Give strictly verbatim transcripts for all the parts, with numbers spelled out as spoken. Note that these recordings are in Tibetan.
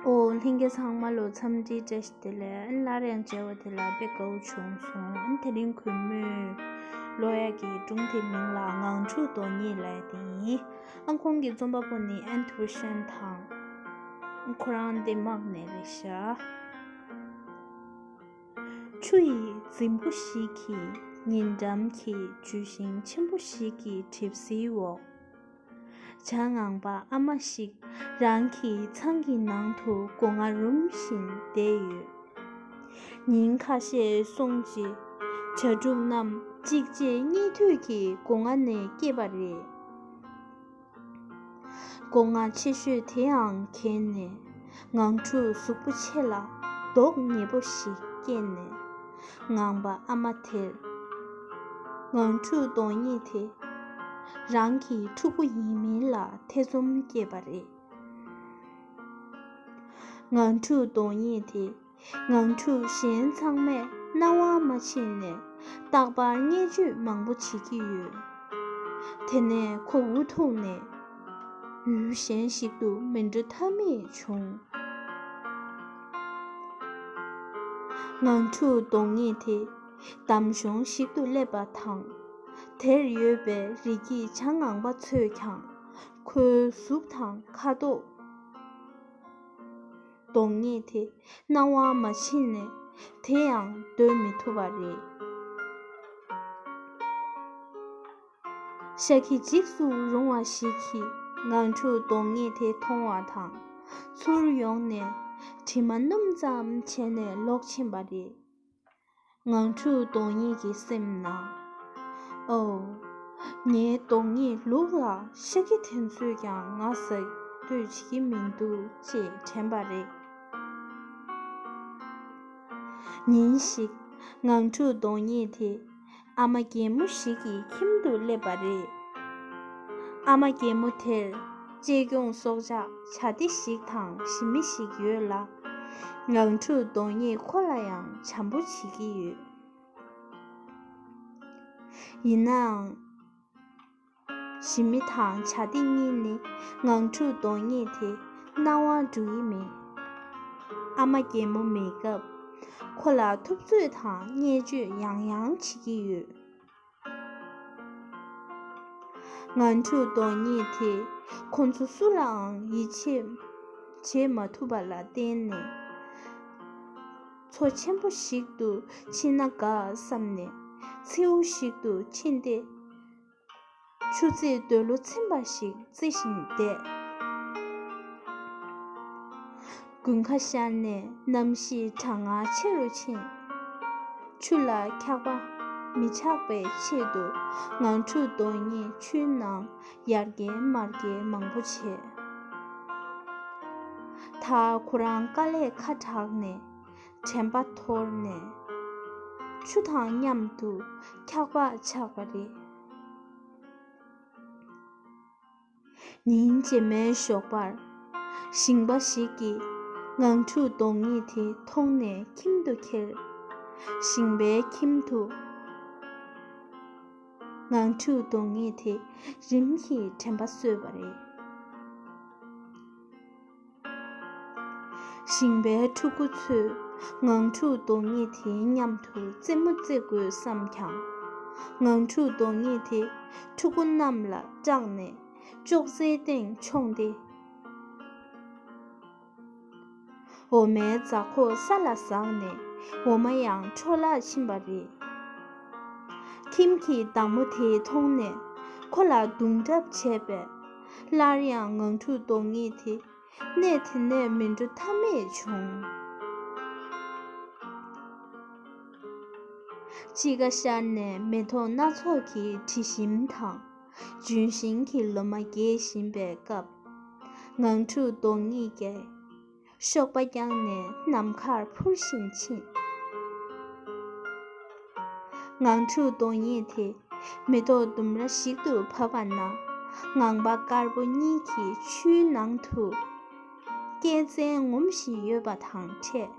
ཨོ། ལྷན་རྒྱས་ཚང་མ་ལོ་འཚམས་འདྲི་བཀྲ་ཤིས་བདེ་ལེགས། ཨ་ནི་སླར་ཡང་མཇལ་བ་དེ་ལ་དཔེ་དགའ་བོ་བྱུང་སོང་། ཨ་ནི་དེ་རིང་གུས་མོས་ཀློག་ཡག་གི་སྒྲུང་དེའི་མིང་ལ་ངང་ཕྲུག་སྡུག་ཉེས་ལབ་ཡག་དེ་ཡིན། ཨ་ཁོང་གི་རྩོམ་པ་པོ་ནི་ཨན་ཐུར་ཤན་དང་། ཁོ་རང་ཌེན་མག་ནས་རེད་ཤག་ཆུ་ཡི་རྫིང་བུ་ཞིག་གི་ཉེ་འགྲམ་གྱི་ལྗོན་ཤིང་ཆེན་པོ་ཞིག་གི་གྲིབ་བསིལ་འོག་བྱ་ངང་པ་ཨ་མ་ཞིག་རང་གི་ཚང་གི་ནང་དུ་སྒོ་ང་རུམ་བཞིན་བསྡད་ཡོད། ཉིན་ཁ་ཤས་སོང་རྗེས་བྱ་ཕྲུག་རྣམས་གཅིག་རྗེས་གཉིས་མཐུད་ཀྱིས་སྒོ་ང་ནས་སྐྱེས་པ་རེད། སྒོ་ང་ཆེ་ཤོས་དེའང་གས་ནས་ངང་ཕྲུག་གཟུགས་པོ་ཆེ་ལ་མདོག་ཉེས་པོ་ཞིག་སྐྱེས་ནས། ངང་པ་ཨ་མ་དེར་ངང་ཕྲུག་སྡུག་ཉེས་དེ་རང་གི་ཕྲུ་གུ་ཡིན་མིན་ལ་ཐེ་ཚོམ་སྐྱེས་པ་རེད། ངང་ཕྲུག་སྡུག་ཉེས་དེ་ངང་ཕྲུག་གཞན་ཚང་མས་སྣང་བ་མ་ཕྱིན་ནས་རྟག་པར་བརྙས་བཅོས་མང་པོ་བྱེད་ཀྱི་ཡོད། དེ་ནས་ཁོ་འུ་ཐུག་ནས་ཡུལ་གཞན་ཞིག་ཏུ་མི་འགྲོ་ཐབས་མེད་བྱུང་། ངང་ཕྲུག་སྡུག་ཉེས་དེ་འདམ་གཞོང་ཞིག་ཏུ་སླེབས་པ་དང་། དེར་ཡོད་པའི་རི་སྐྱེས་བྱ་ངང་པ་ཚོས་ཀྱང་ཁོའི་གཟུགས་དང་ཁ་དོག་སྡུག་ཉེས་དེ་སྣང་བ་མ་ཕྱིན་ནས་དེ་ཡང་སྡོད་མི་ཐུབ་པ་རེད། ཤ་ཁྱི་འཇིགས་སུ་རུང་བ་ཞིག་གིས་ངང་ཕྲུག་སྡུག་ཉེས་དེ་མཐོང་བ་དང་། ཚུར་ཡོང་ནས་དྲི་མ་སྣོམ་ཙམ་བྱས་ནས་ལོག་ཕྱིན་པ་རེད། ངང་ཕྲུག་སྡུག་ཉེས་ཀྱི་སེམས་ནང་། ཨོ། ངའི་སྡུག་ཉེས་ལུག་ལ་ཤ་ཁྱི་དེ་ཚོས་ཀྱང་ང་ཟ་འདོད་བྱེད་ཀྱི་མི་འདུག་ཅེས་དྲན་པ་རེད། ཉིན་ཞིག་ངང་ཕྲུག་སྡུག་ཉེས་དེ་ཨ་མ་རྒན་མོ་ཞིག་གི་ཁྱིམ་དུ་སླེབས་པ་རེད། ཨ་མ་རྒན་མོ་དེར་གཅེས་སྐྱོང་སྲོག་ཆགས་བྱ་དེ་ཞིག་དང་ཞི་མི་ཞིག་ཡོད་ལ། ངང་ཕྲུག་སྡུག་ཉེས་ཁོ་ལ་ཡང་བྱམས་པོ་བྱེད་ཀྱི་ཡོད། ཡིན་ནའང་། ཞི་མི་དང་བྱ་དེ་གཉིས་ནི་ངང་ཕྲུག་སྡུག་ཉེས་དེ་རྣ་བར་འགྲོ་གི་མེད། ཨ་མ་རྒན་མོ་མེད་སྐབས་ཁོ་ལ་ཐུབ་ཚོད་དང་བརྙས་བཅོས་ཡང་ཡང་བྱེད་ཀྱི་ཡོད། ངང་ཕྲུག་སྡུག་ཉེས་དེ་ཁོ་ཚོ་སུ་ལའང་ཡིད་ཆེས་བྱེད་མ་ཐུབ་པ་ལ་བརྟེན་ནས། མཚོ་ཆེན་པོ་ཞིག་ཏུ་ཕྱིན་ན་དགའ་བསམ་ནས་མཚེའུ་ཞིག་ཏུ་ཕྱིན་ཏེ། ཆུ་རྩེད་འདོད་བློ་ཚིམ་པ་ཞིག་རྩེ་བཞིན་བསྡད། དགུན་ཁ་ཤར་ནས་གནམ་གཤིས་གྲང་ངར་ཆེ་རུ་ཕྱིན། ཆུ་ལ་འཁྱག་པ་མི་ཆགས་པའི་ཆེད་དུ་ངང་ཕྲུག་སྡུག་ཉེས་ཆུའི་ནང་ཡར་རྒྱས་མར་རྒྱས་མང་པོ་བྱས། ད་ཁོ་རང་དཀའ་ལས་ཁ་དྲག་ནས་དྲན་པ་འཐོར་ནས་ཆུ་དང་མཉམ་དུ་འཁྱག་པ་ཆགས་པ་རེད། ཉིན་རྗེས་མའི་ཞོགས་པར། ཞིང་པ་ཞིག་གིས་ངང་ཕྲུག་སྡུག་ཉེས་དེ་མཐོང་ནས་ཁྱིམ་དུ་འཁྱེར། ཞིང་པའི་ཁྱིམ་དུ་ངང་ཕྲུག་སྡུག་ཉེས་དེ་རིམ་གྱིས་དྲན་པ་གསོས་པ་རེད། ཞིང་པའི་ཕྲུ་གུ་ཚོས་ངང་ཕྲུག་སྡུག་ཉེས་དེའི་མཉམ་དུ་རྩེད་མོ་རྩེ་དགོས་བསམ་ཀྱང་། ངང་ཕྲུག་སྡུག་ཉེས་དེ་ཕྲུ་གུ་རྣམས་ལ་སྐྲག་ནས་ཅོག་ཙེའི་སྟེང་མཆོངས་ཏེ། འོ་མའི་རྫ་ཁོག་ས་ལ་ཟགས་ནས་འོ་མ་ཡང་འཕྲོ་བརླག་ཕྱིན་པ་རེད། ཁྱིམ་གྱི་བདག་མོ་དེས་མཐོང་ནས་ཁོ་ལ་རྡུང་གྲབས་བྱས་པས། སླར་ཡང་ངང་ཕྲུག་སྡུག་ཉེས་དེ་གནས་དེ་ནས་མི་འགྲོ་ཐབས་མེད་བྱུང་། དཔྱིད་ཀ་ཤར་ནས་མེ་ཏོག་སྣ་ཚོགས་ཀྱི་དྲི་ཞིམ་དང་ལྗོན་ཤིང་གི་ལོ་མ་རྒྱས་བཞིན་པའི་སྐབས། ངང་ཕྲུག་སྡུག་ཉེས་ཀྱིས་གཤོག་པ་བརྐྱངས་ནས་ནམ་མཁར་འཕུར་བཞིན་ཕྱིན། ངང་ཕྲུག་སྡུག་ཉེས་དེ་མེ་ཏོག་ལྡུམ་ར་ཞིག་ཏུ་བབས་པ་ན། ངང་པ་དཀར་པོ་གཉིས་ཀྱིས་ཆུའི་ནང་དུ་རྐྱལ་རྩལ་ངོམ་བཞིན་ཡོད་པ་དང་འཕྲད།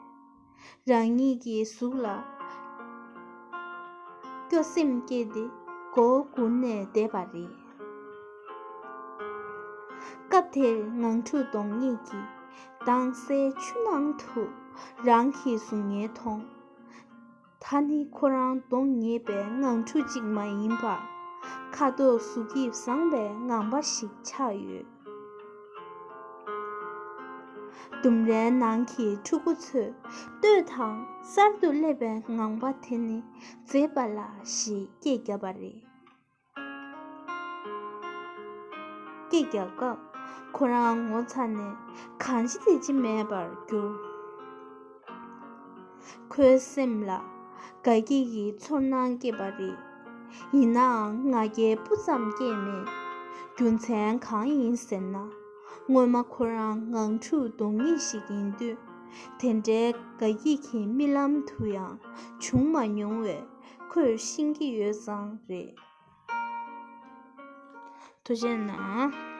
རང་ཉིད་ཀྱི་གཟུགས་ལ་སྐྱོ་སེམས་སྐྱེས་ཏེ་མགོ་སྒུར་ནས་བསྡད་པ་རེད། སྐབས་དེར་ངང་ཕྲུག་སྡུག་ཉེས་ཀྱིས་ དྭངས་གསལ་ཆུ་ནང་དུ་རང་གི་གཟུགས་བརྙན་མཐོང་། ད་ནི་ཁོ་རང་གདོང་ཉེས་པའི་ངང་ཕྲུག་ཅིག་མ་ཡིན་པར། ཁ་དོག་གཟུགས་དབྱིབས་བཟང་བའི་ངང་པ་ཞིག་ཆགས་ཡོད། ལྡུམ་རའི་ནང་གི་ཕྲུ་གུ་ཚོས་ལྟོས་དང་། གསར་དུ་སླེབས་པའི་ངང་པ་དེ་ནི་མཛེས་པ་ལ་ཞེས་སྐད་བརྒྱབ་པ་རེད། སྐད་བརྒྱབ་སྐབས་ཁོ་རང་ངོ་ཚ་ནས་གང་བྱེད་བྱེད་ཀྱི་མེད་པར་གྱུར། ཁོའི་སེམས་ལ་དགའ་སྐྱིད་ཀྱི་ཚོར་སྣང་སྐྱེས་པ་རེད། ཡིན་ནའང་ང་རྒྱལ་སྤུ་ཙམ་སྐྱེས་མེད། རྒྱུ་མཚན་གང་ཡིན་ཟེར་ན། སྔོན་མ་ཁོ་རང་ངང་ཕྲུག་གདོང་ཉེས་ཤིག་ཡིན་དུས། དེ་འདྲའི་དགའ་སྐྱིད་ཀྱི་རྨི་ལམ་དུ་ཡང་བྱུང་མ་མྱོང་བས་ཁོས་ཤེས་ཀྱི་ཡོད་ཙང་རེད། ཐུགས་རྗེ་གནང་།